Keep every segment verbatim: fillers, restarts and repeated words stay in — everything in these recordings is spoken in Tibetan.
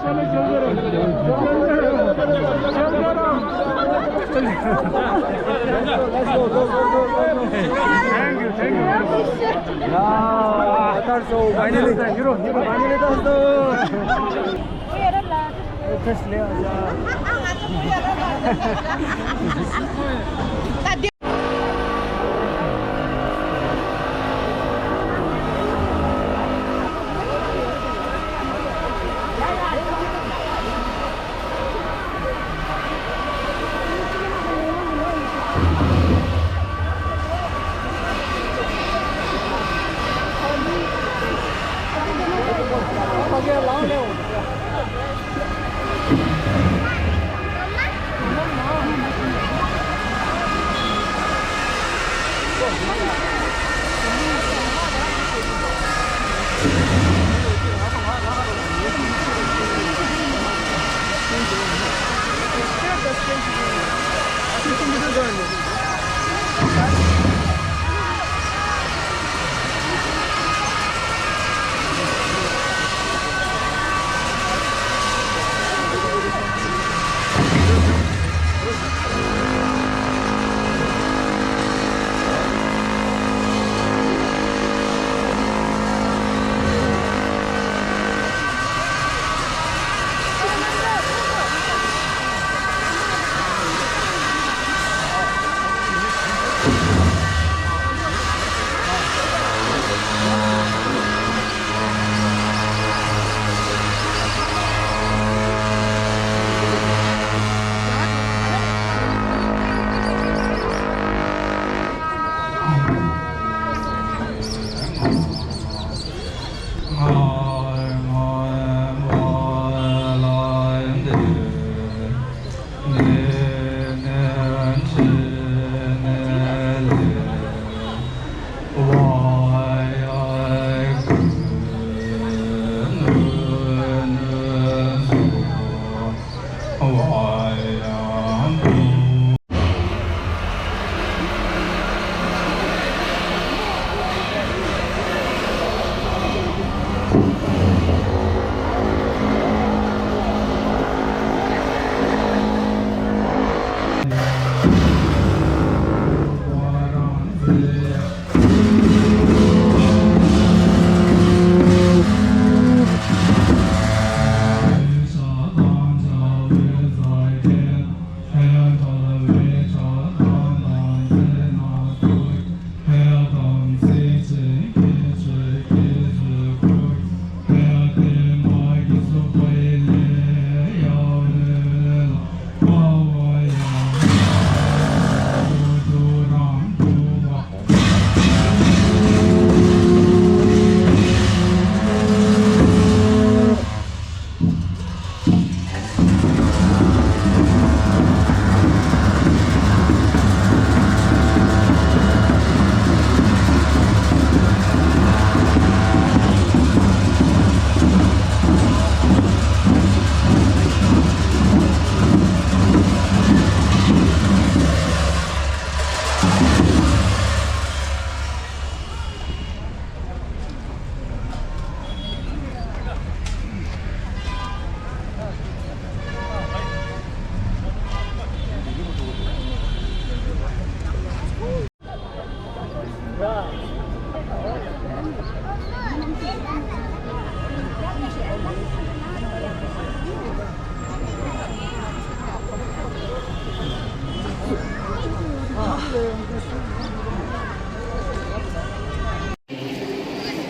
Thank you, thank you very much. Yeah, that's so finally. Hero, hero, finally that's the.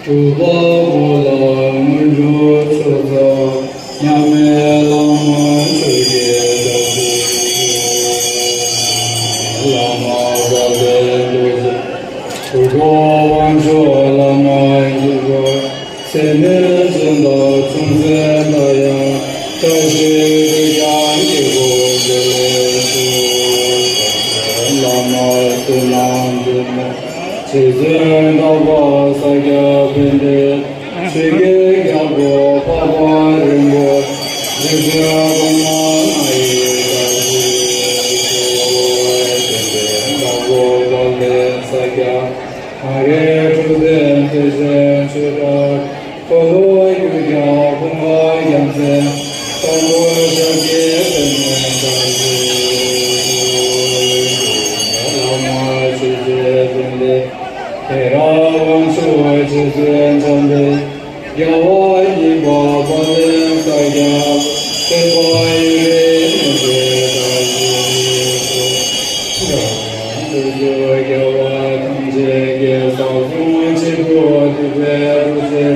སྒྲུབ་པ་པོ་ལ་སྔོན་འགྲོ་ཆོས་ཚོགས། མཉམ་མེད་བླ་མ་ཆོས་ཀྱི་བདག་པོ། བླ་མ་དཔལ་ལྡན་རྡོ་རྗེ། གུར་དཀར་དབང་ཕྱུག་བླ་མ་ཡི་གུར། སྲེད་མེད་སྦྱིན་བདག་ཅུང་ཟད་ལྟ་ཡང་། བཀྲ་ཤིས་དུས་ཀྱང་སྐྱེ་དགུའི་འདོད་ལས་སུ། བླ་མ་བསོད་ནམས་འདི་མོ། རྗེ་བཙུན་དམ་པ་ས་སྐྱ་པཎྜི་ཏ། ཆོས་ཀྱི་རྒྱལ་པོ་འཕགས་པ་རིན་པོ་ཆེ། རྗེ་བཙུན་གོང་མ་ང་ཡི་བཀའ་བཞིན་སྒྲུབ། བསྟན་པའི་བདག་པོ་དཔལ་ལྡན་ས་སྐྱ། གངས་རིའི་སྤྲུལ་པའི་དེ་བཞིན་ཆོས་གྲགས། འཁོར་ལོ་བསྒྱུར་རྒྱལ་ཀུན་དགའ་རྒྱལ་མཚན། དང་པོ་ཞབས་ཀྱི་པདྨོ་དང་། བླ་མ་ཆོས་ཀྱི་སྤྲིན་ལས་ཐེ་ར་དབང་ཕྱུག་རྗེ་བཙུན་འཇམ་དཔལ་རྒྱལ་བ་ཡིན་པ་དཔལ་ལྡན་ཤཱཀྱ་ཐུབ་པ་ཡུལ་ལས་ཉེར་སྦས་བདག་གིས་སྐྱོང་། རྒྱལ་བ་ཐམས་ཅད་ཀྱི་ས་གསུང་ཆེད་དུ་ཐུབ་པའི་ཐུགས་རྗེ།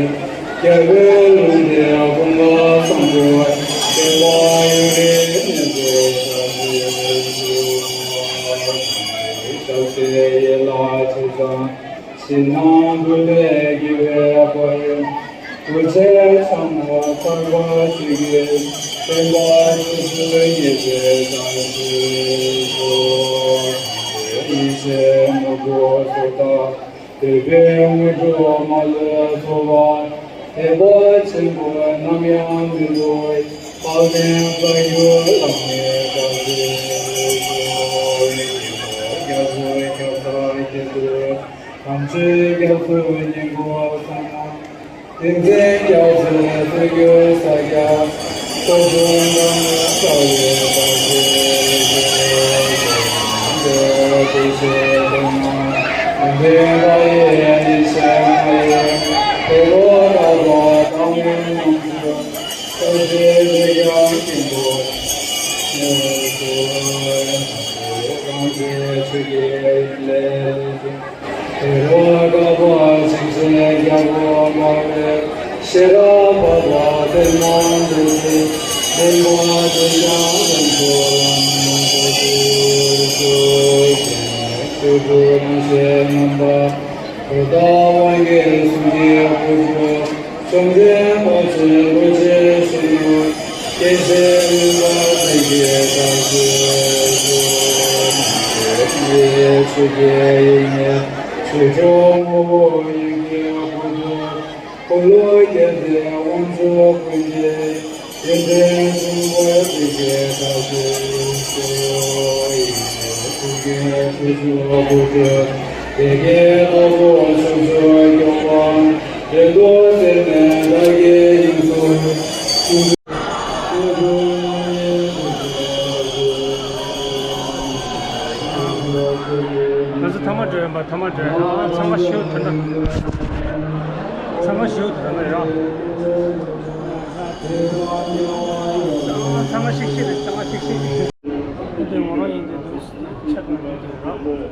རྒྱལ་པོའི་ལུང་བསྟན་ཀུན་དགའ་བཟང་པོ་བསྟན་པ་ཡུན་རིང་གནས་པའི་བཀྲ་ཤིས་ཤོག། ཞབས་པད་ཡན་ལག་ཆེ་ཚང་ཕྱི་ནང་འདུལ་བའི་དགེ་བའི་དཔལ་ཡོན། སྐུ་ཚེ་ཚང་བ་ཐར་པ་ཆོས་ཀྱི་བསྟན་པ་ཆོས་སྲིད་ཉེར་སྦས་བདག་གིས་སྐྱོང་། ཡེ་ཤེས་ནོར་བུ་སོགས་དང་འདོད་པའི་དངོས་གྲུབ་མ་ལུས་ཐོབ་པར་བདེན་པ་ཆེན་པོ་ནམ་ཡང་མི་འགྲོ་བའི་དཔལ་ལྡན་བཀའ་བརྒྱུད་བླ་མའི་བཀའ་དྲིན་སྐྱོང་། རྒྱ་མཚོའི་རྒྱལ་ས་རྒྱལ་པོའི་དམ་ཆོས་རྒྱ་མཚོའི་སྙིང་པོ་གསང་སྔགས་ཏིང་འཛིན་རྒྱ་མཚོའི་སྲོལ་རྒྱུན་ས་སྐྱ་སྟོད་འབྱུང་ལམ་རྩ་བའི་བདག་ཆོས་ཀྱི་དེ་ཆོས་ལྡན་མ་ཡུམ་འདྲེན་པ་ཡི་ཡེ་ཤེས་མ་ཡིན་ཕོ་རོག་ར་བ་དང་མིན་ནམ་ཆོས་སྟོབས་ཆེན་ལས་ཀྱང་སྐྱེས་པོ་ཉེར་སུ་རང་རྒྱལ་ཆོས་ཀྱི་ཡིན་ལས། ཧེ་རུ་ཀ་པ་ཤིང་ཆེན་རྒྱལ་པོ་འབར་བའི་ཤེས་རབ་འཕགས་པ་པདྨ་འབྱུང་གནས། བདེན་པ་ཆོས་ཀྱང་ལམ་མཆོག་ལམ་མཆོག་ཏུ་སྤྱོད་ཅིང་། སྤྲུལ་སྐུ་རིན་ཆེན་རྣམ་པ་འོད་དཔག་དབང་གི་གསུང་གི་དབུ་ཁྱུད། བཅོམ་ལྡན་དཔལ་ཆེན་རྡོ་རྗེ་གཞོན་ནུ་སྐྱེ་མཆེད་མུན་པ་སེལ་གྱི་བདག་ཆོས་སྐྱོང་། ཆོས་ཀྱི་དབྱིངས་ནས་ཆོས་སྐྱོང་ངོ་བོ་ཡེ་ཤེས་སྐུ་མདོག་འཁོར་ལོ་བརྒྱད་ལྡན་དབང་ཕྱུག་ཀུན་གྱི་ཡོན་ཏན་གསུང་བ་སྤྲུལ་པའི་བདག་ཆོས་སྐྱོང་། ཡེ་ཤེས་ཐུགས་ཀྱི་ཆོས་སྐྱོང་སྐུ་མདོག་ཡེ་ཤེས་རྟོག་པའི་ཕྱོགས་བཅུར་སྐྱོང་བ། བདེ་སྟོང་ཚད་མེད་བདག་གི་དབྱིངས་སུ་སྐུ། ང་ཚོ་ཐ་མ་འགྲོ་ཡིན་པ། ཐ་མ་འགྲོ་ཡིན་པ། ཚང་མ་ཞུ་ཐུབ་ན། ཚང་མ་ཞུ་ཐུབ་ན་ཡ། ཚང་མ་ཤིག་ཤིག་རེད། ཚང་མ་ཤིག་ཤིག་རེད། འདི་ངོ་རང་ཡིན་འདི་འདུག་ཆ་དང་འདི་འདུག་ར།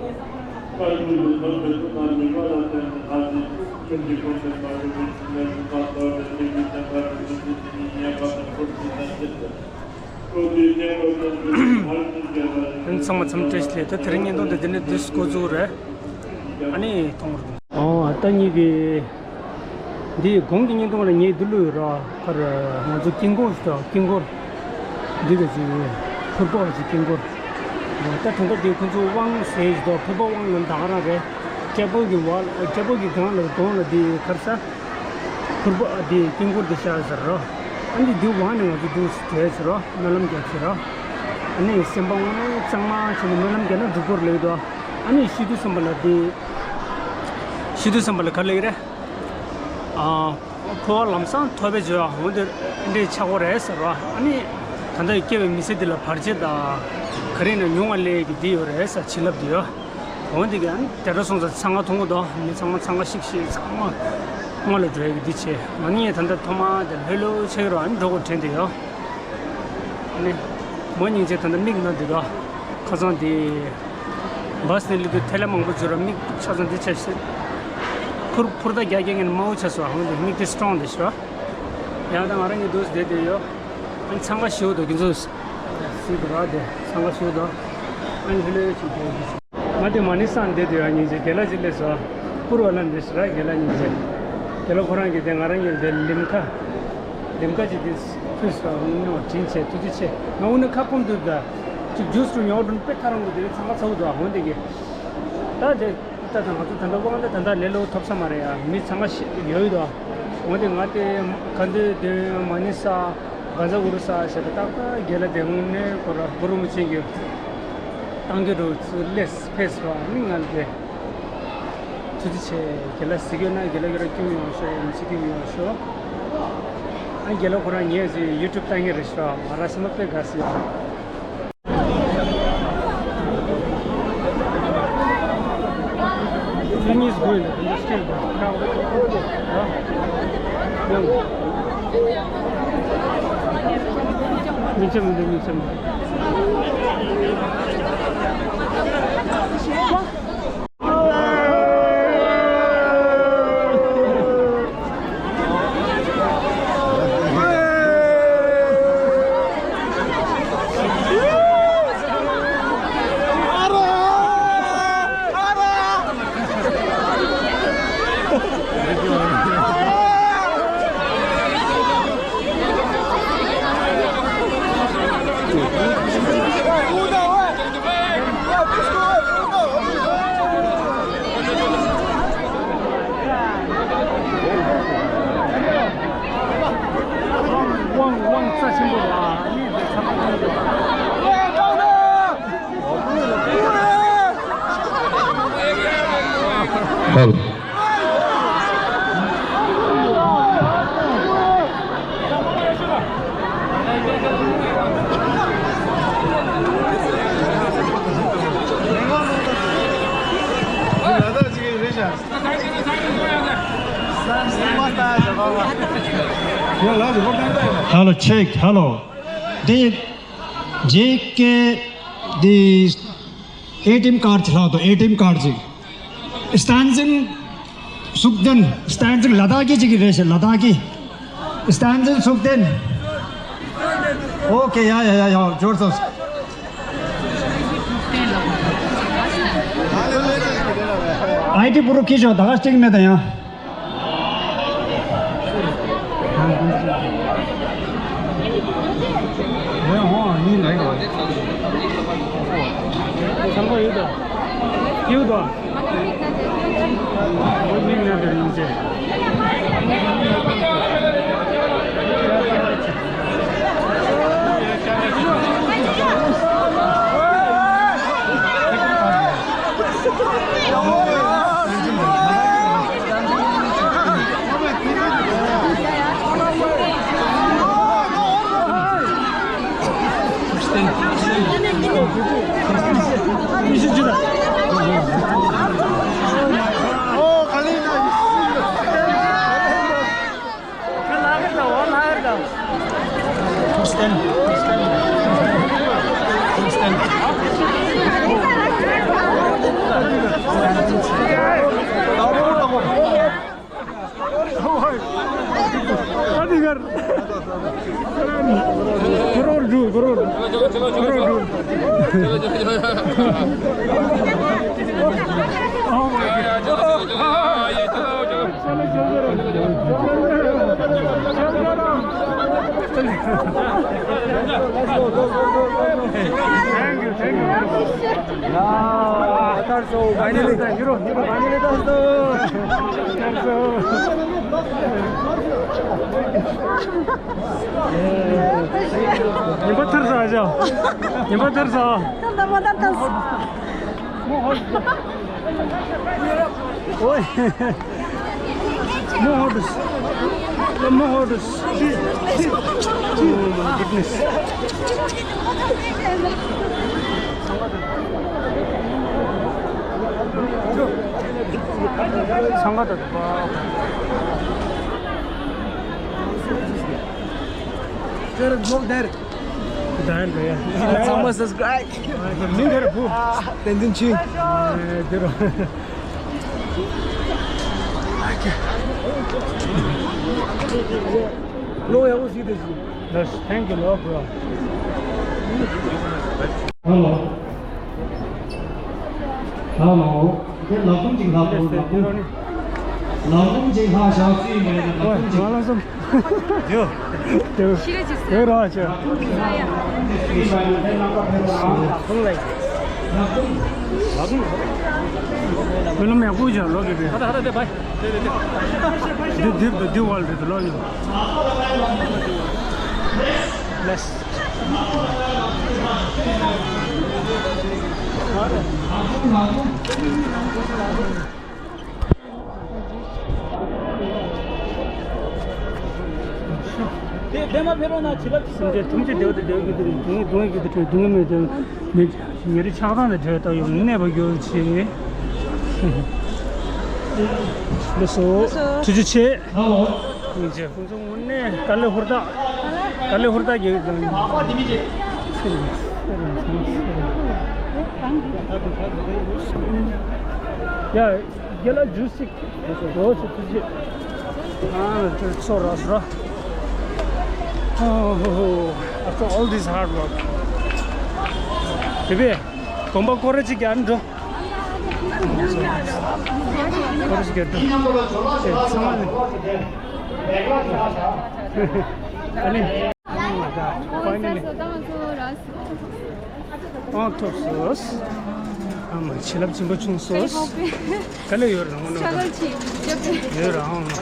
ཚང་མ་འཚམས་འདྲི་ཞུ། ད་དེ་རིང་བརྙན་ཐུང་འདི་འདི་ནས་འདི་འགོ་འཛུགས་རེད། ཨ་ནི་མཐོང་རུང་། ཨོ། ད་ངེད་ཀྱི་འདི་གོང་གི་བརྙན་ཐུང་ལ་ངས་འདི་བླུགས་ཡོད་ར། ཁར་ང་ཚོ་དཀྱིལ་འཁོར་ཞིག་དང་། དཀྱིལ་འཁོར་འདི་ག་ཅིག་ཕུར་པ་ཅིག་དཀྱིལ་འཁོར། ད་དེ་འདྲ་དེ་ཁོ་ཚོ་དབང་ཟེར་ཞིག་དང་། ཕུར་པ་དབང་ལ་ད་ག་རང་རེད། སྐྱ་བོ་གི་བ་སྐྱ་བོ་གི་སྒང་ལ་གོང་ལ་འདི་ཁར་ས། ཕུར་པ་འདི་དཀྱིལ་འཁོར་འདི་ཤར་ཟེར་རོ། ཨ་འདི་འདི་དབང་ནས་ང་ཚོ་འདུག་བྲོས་ཟེར་རོ། སྨོན་ལམ་རྒྱག་ཟེར་རོ། ཨ་ནི་སེམས་པ་དངོས་གནས་གཙང་མ་བྱས་ནས་སྨོན་ལམ་རྒྱག་ན་འགྲུབ་སྐོར་ལེགས་འདུག་ཨ་ནི་ཤི་དུས་ཙམ་པ་ལ་འདི། ཤི་དུས་ཙམ་པ་ལ་ག་ལེགས་རེད། ཨ། འཁོར་བ་ལམ་སང་ཐོབ་པའི་བརྗོད་འོ་འདི་འདྲའི་ཆག་སྒོ་རེད་ཟེར་བ། ཨ་ནི་ད་ལྟ་སྐྱེ་བའི་མི་ཚེ་འདི་ལ་བར་ཆད་དང་ག་རེ་ན་མྱོང་བ་ལས་ཀྱི་འདི་ཡོད་རེད་ཟེར་བྱིན་རླབས་འདི་ཡོད། འོ་འདི་ག་ཨ་ནི་དེ་འདྲ་སོང་ཙང་ཚང་མ་མཐོང་གི་འདུག་མི་ཚང་མ་ཚང་མ་ཤིག་ཤིག་ཚང་མ་སྔོན་ལ་འགྲོ་ཡ་གི་འདི་བྱས། ང་ནི་ད་ལྟ་ཐོག་མ་དེ་ལྷོད་ལྷོད་ཆགས་ཀྱི་རོ། ཨ་ནི་འགྲོ་དགོས་དྲན་དེ་ཡོད། ཨ་ནི་མོ་སྙིང་རྗེ། ད་ལྟ་མིག་ན་འདི་འདུག་ཁ་སང་དེ་བཱས་ནས་སླེབས་དུས་ཐལ་མང་པོ་འཛུལ་ར། མིག་ཆ་ཚང་འདི་ཆ་ཤས་ཕུར་ཕུར་ད་རྒྱག་རྒྱག་ངན་དམར་པོ་ཆགས་སོང་། ཧང་དེ་མིག་དེ་སི་ཊོང་དེ་ཤོ། ཡང་ད་ང་རང་གཉིས་འདུག་བསྡད་དེ་ཡོད། ཨ་ནི་འཚང་ཁ་ཞེ་པོ་འདུག་ཁྱེད་ཚོ་སྲིད་དུ་ར་དེ་འཚང་ཁ་ཞེ་པོ་འདུག་ཨ་ནི་ལྷོད་ལྷོད་ཅིག་དེ། ང་དེ་མ་ཎི་བསྲངས་བསྡད་དེ་ཡོད། སྙིང་རྗེ་རྒན་ལགས་ཅིག་སླེབས་སོང་། བཀུར་བ་ལ་འདི་ཞེ་དྲག་རྒན་ལགས་སྙིང་རྗེ། རྒན་ལགས་ཁོ་རང་གིས་དེ་ང་རང་གཉིས་དེ་ལིམ་ཁ། ལིམ་ཁ་ཅིག་དེ་ཕུལ་སོང་། ཨ་ནི་ནོ་དྲིན་ཆེ། ཐུགས་རྗེ་ཆེ། ང་འོ་ན་ཁ་སྐོམ་འདུག་ད། ཅིག་ཇུས་རུ་ཉོ་འགྲོ་ན་དཔེ་ཐག་རིང་པོ་དེ་རིང་ཚང་མ་ཚ་བོ་འདུག་འོན་ཏེ་གི། ད་དེ་ད་ད་ང་ཚོ་ད་ལྟ་དབང་ད་ད་ལྟ་ལས་སླ་པོ་ཐོབ་ས་མ་རེད་ཡ། མི་ཚང་མ་ཤི་ཡོད་ཡོད་དོ། འོན་ཏེ་ང་དེ་ག་འདི་དེ་མ་ཎི་བསྲངས། གང་ཟག་གུ་རུ་བསྲངས་བྱས་ཏེ་ཏག་ཏག་རྒན་ལགས་དེ་དངོས་གནས་ཁོ་ར་གུ་རུ་རིན་པོ་ཆེ་གི་གཏང་རྒྱུ་རུ་སླེབས་ཕེབས་པ་ནི་ང་ལ་དེ། ཐུགས་རྗེ་ཆེ། རྒན་ལགས་གཟིགས་ཡོད་ན་རྒན་ལགས་ཀྱི་ར་སྐྱོན་ཡོང་ཤོག་ཡིན་ཚིག་གི་ཡོང་ཤོག་ཨ་རྒན་ལགས་ཁོ་རང་ངས་ཡུ་ཊུབ་ལྟ་མཁན་རེད་ཤག་ང་རང་སེམས་པ་དཔེ་དགའ་སོང་། Film is good. Just kill them. མི་ཚེ་མི་འདུག་མི་ཚེ་མི་འདུག་དབང་དབང་རྩ་ཆེན་པོ་ལ་ནི་འདི་ཚང་མ་ཧལ། Hello, check, hello. འདི་ཇེ་ཀེ་འདི་ཨེ་ཊི་ཨེམ་ཀར་ཅིག་ལྷག་འདུག་ཨེ་ཊི་ཨེམ་ཀར་ཅིག་བསྟན་འཛིན་སུག་ལྡན། བསྟན་འཛིན་ལ་དྭགས་ཀྱི་ཅིག་རེད་ཤག་ལ་དྭགས་ཀྱི། བསྟན་འཛིན་སུག་ལྡན། ཨོ་ཁེ། ཡ་ཡ་ཡ་ཡ། འབྱོར་སོང་། ཨའི་ཌི་པུ་རུབ་ཁྱེར་ཤོག་ད་ག་སྟེང་མེད་ད་ཡང་། Thank you, thank you very much. Yeah, that's so. Finally, hero, hero, finally, that's so. That's so. ཉིན་པ་ཐར་སོང་ཨ་ཅག་ཉིན་པ་ཐར་སོང་། ད་མ་ད་ཐར་སོང་། ཨོའི། མོ་ཧོ་ཏུ་སི། མོ་ཧོ་ཏུ་སི། ཨོ་མའི་གུཌ་ནེས། ཚང་མ་ད་ད་པ། There is no there. ཚང་མ་སབ་སི་ཀ་རའིབ། མིང་ག་རེ་བུ། བསྟན་འཛིན་ཆོས། དེ་རུ། ལོ་ཡག་པོ་ཞིག་དེ་ཞིག Yes, thank you, Lord, bro. Hello. Hello. དེ་ལག་འཁུམ་ཅིག་ལྷག་དགོས། ལག་འཁུམ། ལག་འཁུམ་ཅིག་ལྷག་བཞག་སྲིད་མེད་ན་ལག་འཁུམ་ཅིག་ང་ལ་སོམ། ཡོ། ཡོ་ར་ཆ། བུ་ལམ་ཡག་པོ་བྱ་ལོ་གི་བེ། ཧ་ད་ཧ་ད་དེ་བའི། དེ་དེ་དེ་དེ་ཝལ་དེ་ལོ་ཡོ། Bless. སེམས་ཅན་ཐམས་ཅད་བདེ་བ་དང་བདེ་བའི་རྒྱུ་དེ་སྡུག་བསྔལ་སྡུག་བསྔལ་གྱི་དེ་འཕྲལ་སྡུག་བསྔལ་མེད་དེ་མེད་ཉེ་རིང་ཆགས་སྡང་དང་བྲལ་བའི་ཐོག་ཡོང་གནས་པར་གྱུར་ཅིག་ལགས་སོ། ཐུགས་རྗེ་ཆེ། ཡིན་ཅེ་ཁོང་ཚོ་དངོས་གནས་དཀའ་ལས་ཧུར་ཐག་དཀའ་ལས་ཧུར་ཐག་རྒྱག་གི་འདུག་ཡ། རྒན་ལགས་ཇུས་ཅིག་འོ་ཚོ་ཐུགས་རྗེ། ཨ་ནི་དེ་ཚོ་རག་སོང་ར། ཨོ་ཧོ་ཧོ། After all this hard work དེ་བས་གོམ་པ་སྐོར་ར་ཅིག་རྒྱག་འགྲོ། སྐོར་ར་ཅིག་རྒྱག་འགྲོ། ཚང་མ་ནི། ཨ་ནི། Finally། ཨང་ཐོབ་སོང་། ཨ་མ་བྱིན་རླབས་ཆེན་པོ་བྱུང་སོང་། དཀའ་ལས་ཡོད་རང་ངོ་ནོ་དང་། ཡོད་རང་ངོ་ནོ།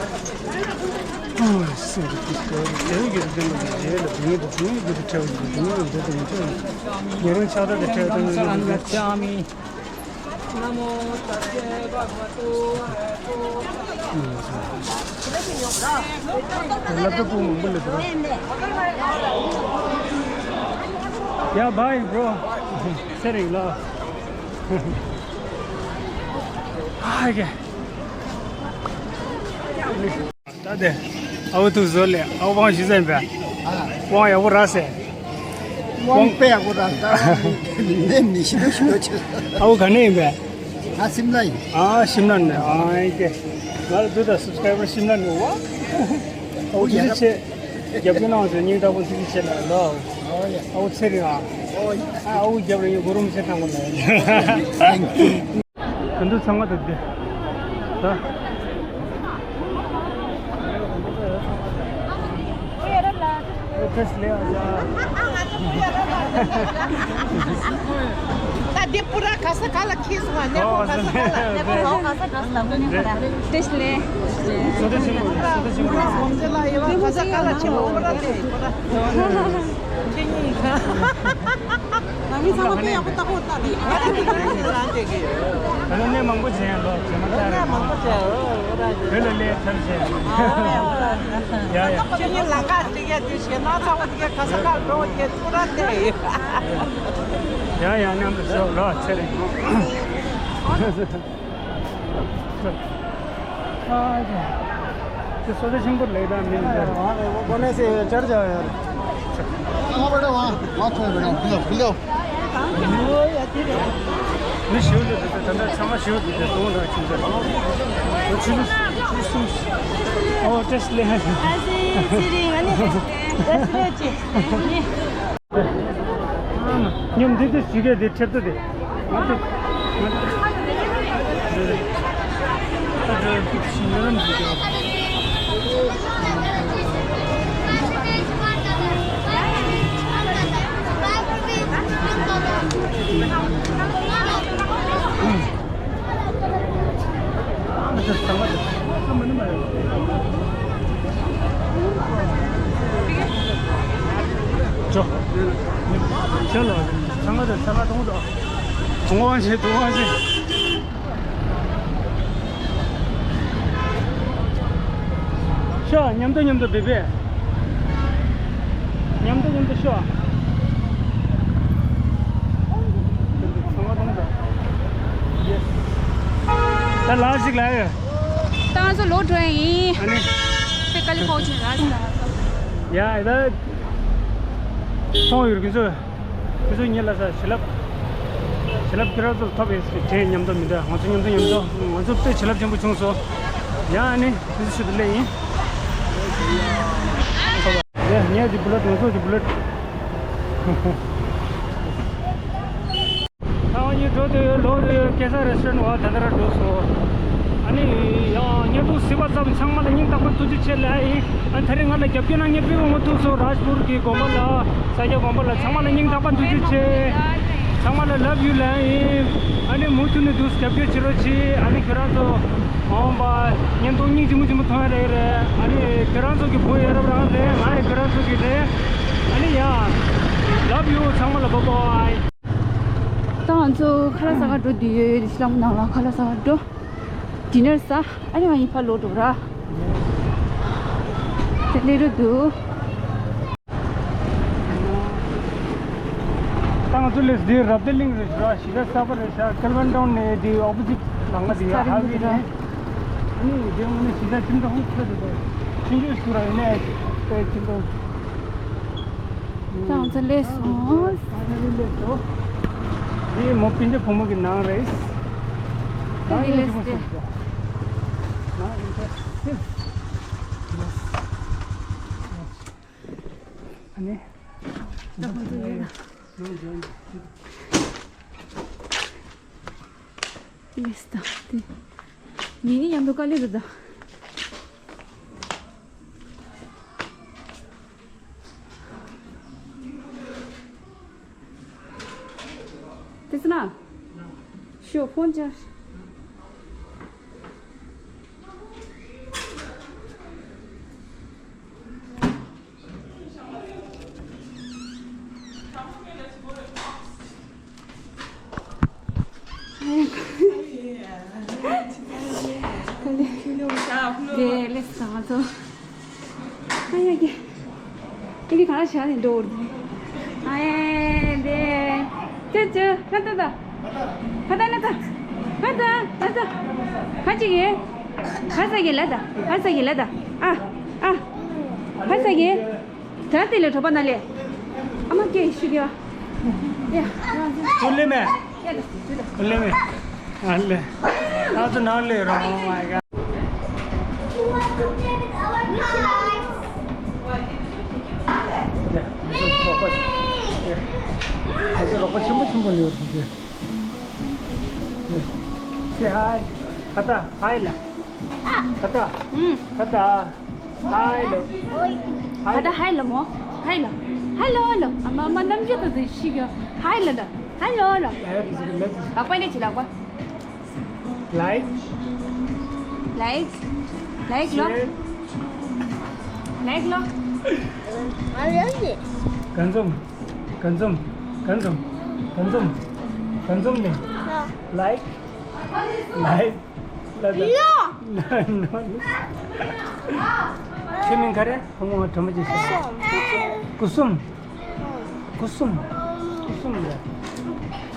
ཨང་སེམས་ཀྱི་དཀའ་ལས་ཡོད་རེད། དེ་ལ་དུས་ཡུན་དུ་དུས་ཡུན་དུ་ཁྲལ་བ་དུས་ཡུན་དུ་དུས་ཡུན་དུ་ཁྲལ་བ། ཉེ་རིང་ཆགས་སྡང་དུ་ཁྲལ་བ་དུས་ཡུན་དུ། ན་མོ་ཏཱ་ཙེ་བྷ་ག་བ་ཏོ། ལབ་ཏུ་ཕུང་མང་པོ་ལབ་ཏུ། Yeah, bye, bro. ཚེ་རིང་ལ། ཨ་ཀེ། ད་དེ། ཨའུ་ཐུག་བཟོ་ལེ། ཨའུ་དབང་ཞུ་ཟེར་པས། དབང་ཡག་པོ་རག་ཟེར། དབང་དཔེ་ཡག་པོ་རག་ད། ནས་མི་ཤི་དུ་ཤི་དུ་ཆེ། ཨའུ་ག་ནས་ཡིན་པས། ང་སིམ་ལ་ཡིན། ཨ་ཤིམ་ལ་ནས། ཨ་ཡིན་ཏེ། ང་ལ་དུ་ད་སབ་སི་ཀ་རའི་བར་སིམ་ལ་ནས་བ། ཨའུ་ཐུགས་རྗེ་ཆེ། རྒྱབ་སྐྱོར་གནང་བ་ཚོ་སྙིང་ཐག་པ་ཐུགས་རྗེ་ཆེ་ལ་ལོ། ཨའུ་ཚེ་རིང་ཨ། ཨའུ་རྒྱབ་རེ་ཡོད་གོ་རུམ་ཚེ་ཐང་པོ་ལ། ག་འདུག་ཚང་མ་དང་བདེ། ད། ད་འདི་པུ་ར་ག་ས་ག་ལ་ཁྱེར་སོང་བ་ནས་ག་ས་ག་ལ་ནས་ག་ས་ག་ས་ལ་མུ་ནས་ད། ཏེས་ལེ། སོ་ད་ཆེན་པོ་སོ་ད་ཆེན་པོ། ག་ས་ག་ལ་ཁྱེར་པུ་ར་ཏེ་པུ་ར། ཁྱེད་གཉིས་ཀ། ང་གཉིས་ཚང་མ་དཔེ་ཡག་པོ་ལྟ་བུ་ལྟ་ནས། ད་ནི་གནས་མང་པོ་བྱས་ཡང་ལོ་རྗེས་མ་ལྟར། གནས་མང་པོ་བྱས་ཨོ་ར། བོད་ལ་སླེབས་ཚར་བྱས། ཡ་ཡ། ཁྱེད་གཉིས་ལང་ཀ་དེ་ག་དེ་བྱས་ན་ཚ་བ་དེ་ག་ག་ས་ག་འགྲོ་དེ་ཐུག་ར་དེ། ཡ་ཡ་མཉམ་དུ་ཤོག་ལོ་ཚེ་རིང་། ཨ་ཡ། དེ་སོ་སོ་ཆེན་པོ་ལེགས་དང་མིན་འདྲ། ཨ་ཡ། ཨ་ཡ། ཨ་ཡ། མི་ཞིག་འདུག་ད་ལྟ་ཚང་མ་ཞིག་འདུག་དེ་གཏོང་དང་ཁྱིམ་ཚང་། ཨོ་ཆུ་ཚོད་ཆུ་ཚོད་གསུམ། ཨོ་ཏེས་ལེ། ཨ་ཙི་ཙི་རིང་ཨ་ནི་ཏེས་ལེ་ཅི། ཉམས་འདི་དེ་ཞིག་གེ་དེ་ཁྲེབ་ཏུ་དེ། ང་དེ། ང་དེ། ད་དེ་ཞིག་ཉམས་འདི་དེ། ཤོག་མཉམ་དུ་མཉམ་དུ་བེ་བེ། མཉམ་དུ་མཉམ་དུ་ཤོག་ཚང་མ་གཏོང་དང་། ཡེ། ད་ལགས་ཤིག་ལ་ཡོད། ད་ང་ཚོ་ལོག་འགྲོ་ཡ་ཡིན། ཨ་ནི། དཔེ་དཀའ་ལས་ཁག་ཅིག་རེད། ཡ་ད། ཐོང་ཡོད་ཀྱི་ཚོད། ཁྱེད་ཚོ་ཉིད་ལ་ས་བྱིན་རླབས། བྱིན་རླབས་ཁྱེད་རང་ཚོར་ཐོབ་ཡོད་ཟེར་གྱི་དྲན་མཉམ་དུ་མི་འདྲ། ང་ཚོ་མཉམ་དུ་མཉམ་དུ་ང་ཚོ་དཔེ་བྱིན་རླབས་ཆེན་པོ་བྱུང་སོང་། ཡ་ཨ་ནི་ཁྱེད་ཚོ་ཤུལ་དུ་སླེབས་ཡིན། ཡ་ངས་ཀྱི་བུ་ལོད་ང་ཚོ་ཀྱི་བུ་ལོད། ད་ང་གཉིས་འགྲོ་དུས་ལོག་དུས་གེ་སར་རེ་སི་ཊོ་རན་ཊི་བ་དེ་ལྟར་འགྲོ་སོང་། ཨ་ནི་ཡང་བརྙན་ཐུང་གཟིགས་པ་ཙམ་ཚང་མ་ལ་སྙིང་ཐག་པ་ཐུགས་རྗེ་ཆེ་ལབ་ཡིན། ཨ་དེ་རིང་ང་ལ་རྒྱབ་སྐྱོར་གནང་མཁན་པི་ཝི་མོ་ཐུག་སོང་རཱཇ་པུར་གྱི་དགོན་པ་ལ། ས་སྐྱ་དགོན་པ་ལ་ཚང་མ་ལ་སྙིང་ཐག་པ་ཐུགས་རྗེ་ཆེ། ཚང་མ་ལ་ལབ་ཡུ་ལབ་ཡིན། ཨ་ནི་མུ་མཐུད་ནས་འདུག་རྒྱབ་སྐྱོར་བྱེད་རོགས་གྱིས། ཨ་ནི་ཁྱེད་རང་ཚོ་འོང་པ་བརྙན་ཐུང་སྙིང་རྗེ་མོ་རྗེ་མོ་མཐོང་ཡ་རེད་རེད། ཨ་ནི་ཁྱེད་རང་ཚོ་གི་བུ་ཡ་རབས་རང་རེད། ང་ཡི་ཁྱེད་རང་ཚོ་གི་རེད། ཨ་ནི་ཡ། ལབ་ཡུ། ཚང་མ་ལ་བྷའི་བྷའི། ད་ང་ཚོ་ཁ་ལག་ཟ་ག་འགྲོ་དུས་ཡོད་ཡོད་ཤི་ལམ་ནང་ལ་ཁ་ལག་ཟ་ག་འགྲོ། ཌི་ནར་ཟ། ཨ་ནི་ང་གཉིས་ཕར་ལོག་འགྲོ་ར། དེ་སླེབས་རོགས་འདུག་ང་ཚོ་ལས་འདི་རབ་བརྟན་གླིང་རེད་ཤག་གཞིས་ཆགས་གསར་པ་རེད་ཤག་ཀལ་ཝན་ཊའུན་ནས་འདི་ཨོ་པོ་ཟིཊ་ལམ་ཁ་འདི་ཡ་ཧ་ཝེ་ནས། ཨ་ནི་འདི་ངོ་ནས་གཞིས་ཆགས་ཁྱིམ་ཚང་ཧུད་ཁ་འདི་ཚོ་ཆུང་ཆུང་ཞིག་ར་ཡིན་ནས་དཔེ་ཁྱིམ་ཚང་། ད་ང་ཚོ་སླེབས་སོང་། ད་ནི་སླེབས་སོང་། འདི་མོ་སྤུན་ཆ་བུ་མོ་གི་ནང་རེད། ད་ཡིན་ཅི་མོ་སོང་། ཨ་ནི། ད་ཁོང་ཚོ་ཡོད་ན། ལིས་ད་དེ། ངེད་གཉིས་མཉམ་དུ་དཀའ་ལས་རེད་ད། དེ་ཚོ་ན། ཤོ་ཕོན་ཅར། དེ་ལས་སང་ཚོ། ཨ་ཡ་གི། ཨ་གི་གང་ལ་ཞག་ནས་འགྲོ་འོར་དེ། ཨ་ཡ་དེ། ཅི་ཅི་ཁ་ཏ་ཏ། ཁ་ཏ་ན་ཏ། ཁ་ཏ་ན་ཏ། ཁ་ཅིག་གི། ཁ་ས་གི་ལ་ཏ། ཁ་ས་གི་ལ་ཏ། ཨ། ཨ། ཁ་ས་གི། ད་དེ་ལས་གྲོགས་པ་ན་ལས། ཨ་མ་སྐད་ཤུགས་རྒྱག་ཡ། ཨུ་ལེ་མེ། ཨུ་ལེ་མེ། ཨ་ལེ། ད་ཚོ་ནང་ལས་རོ། Oh my god. ཡ། ང་ཚོ་རོགས་པ། ཡ། ང་ཚོ་རོགས་པ་ཆེན་པོ་ཆེན་པོ་ཡོད་རེད། Say hi. ཁ་ཏ། ཧའི་ལ། ཁ་ཏ། ཁ་ཏ། ཧའི་ལོ། ཁ་ཏ་ཧའི་ལོ་མོ། ཧའི་ལོ། ཧའི་ལོ་ཧའི་ལོ། ཨ་མ་མ་ནམ་རྒྱུན་དུ་དུ་ཤི་གི། ཧའི་ལོ་ད། ཧའི་ལོ་ལོ། ལག་པ་ནས་ཅི་ལག་པ། Like. Like. Like ལོ། Share. Like ལོ། གང་འཛོམས། གང་འཛོམས། གང་འཛོམས། གང་འཛོམས། གང་འཛོམས་ནས། Like. Like. ལ་ད། No. No, no. ཁྱོད་མིང་ག་རེ། ཧ་མོ་དྲ་མ་ཅིག་ཤོད། ཀུ་སུམ། ཀུ་སུམ། ཀུ་སུམ་རེད།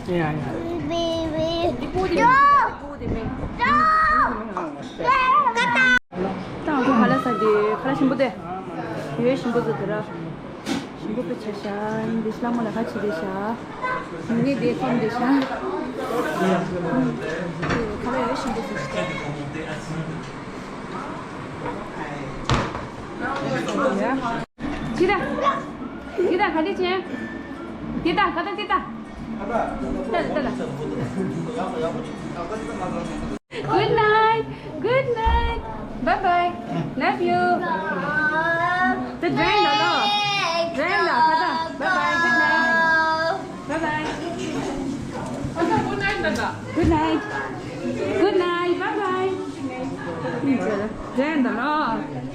ཡ་ཡ། ད་ང་ཚོ་ཧ་ལ་ས་དེ་ཁ་ལག་ཞིམ་པོ་དེ། ཡོད་ཞིམ་པོ་ཟེར་དེ་ར། ཞིམ་པོ་དཔེ་ཆ་ཤ་འདི་ཤ་ལ་མོ་ལ་ཁ་ཆེ་དེ་ཤ། མི་ནི་དེ་སོམ་དེ་ཤ། ཁ་ལག་ཡོད་ཞིམ་པོ་ཟེར་ཤ། ཁྱི་ད། ཁྱི་ད་ག་དེ་ཅན། དེ་ད་ག་ད་དེ་ད། ད་ད་ད་ད། Good night. Good night. Bye bye. Love you. ད་འགྲོ་ཡིན་ད་ལོ། འགྲོ་ཡིན་ད་ག་ད། Bye bye. Good night. Bye bye. Good night. Good night. Bye bye. འགྲོ་ཡིན་ད་ལོ།